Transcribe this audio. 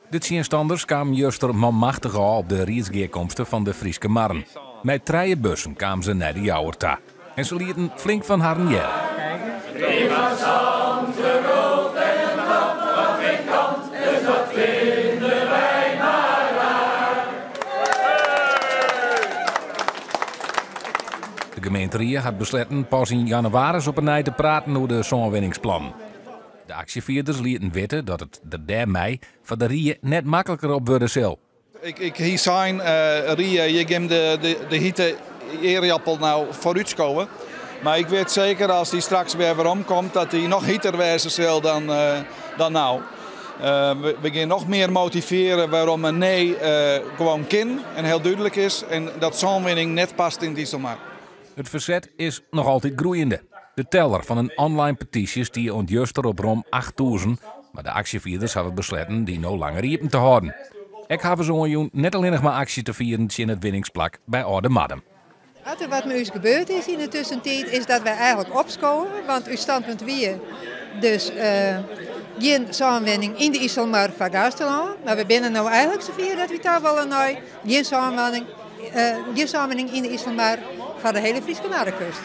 De tsjinstanners kamen juster manmachtich ôf op de riedsgearkomste fan de Fryske Marren. Mei trije bussen kamen se nei De Jouwer ta en se lieten flink fan harren hearre. De gemeenterie hat besletten pas yn jannewaris op 'e nij te praten oer de sânwinningsplannen. De aksjefierders lieten witte dat it der dêrmei foar de rie net makliker op wurde sil. Ik hie sein, rie, je gean de hite earjappel no foarútskowe. Mar ik wit seker as dy straks wer werom komt dat dy noch hiter wêze sil dan no. We gean noch mear motivearje wêrom in nee gewoan kin en hiel dúdlik is en dat sânwinning net past yn it Iselmar. It ferset is noch altyd groeiende. De teller fan in online petysje stie oant juster op rom 8000, mar de aksjefierders hawwe besletten dy no langer iepen te hâlden. Ek hawwe se oanjûn net allinnich mar aksje te fieren tsjin it winningsplak by Aldemardum. Wat der wat mei ús gebeurd is yn de tussentiid is dat wy eigentlik opskowe, want ús standpunt wie dus gjin sânwinning yn de Iselmar foar Gaasterlân. Mar we binne no eigentlik safier dat wy ta wolle nei gjin sânwinning yn de Iselmar foar de hiele Fryske Marrekust.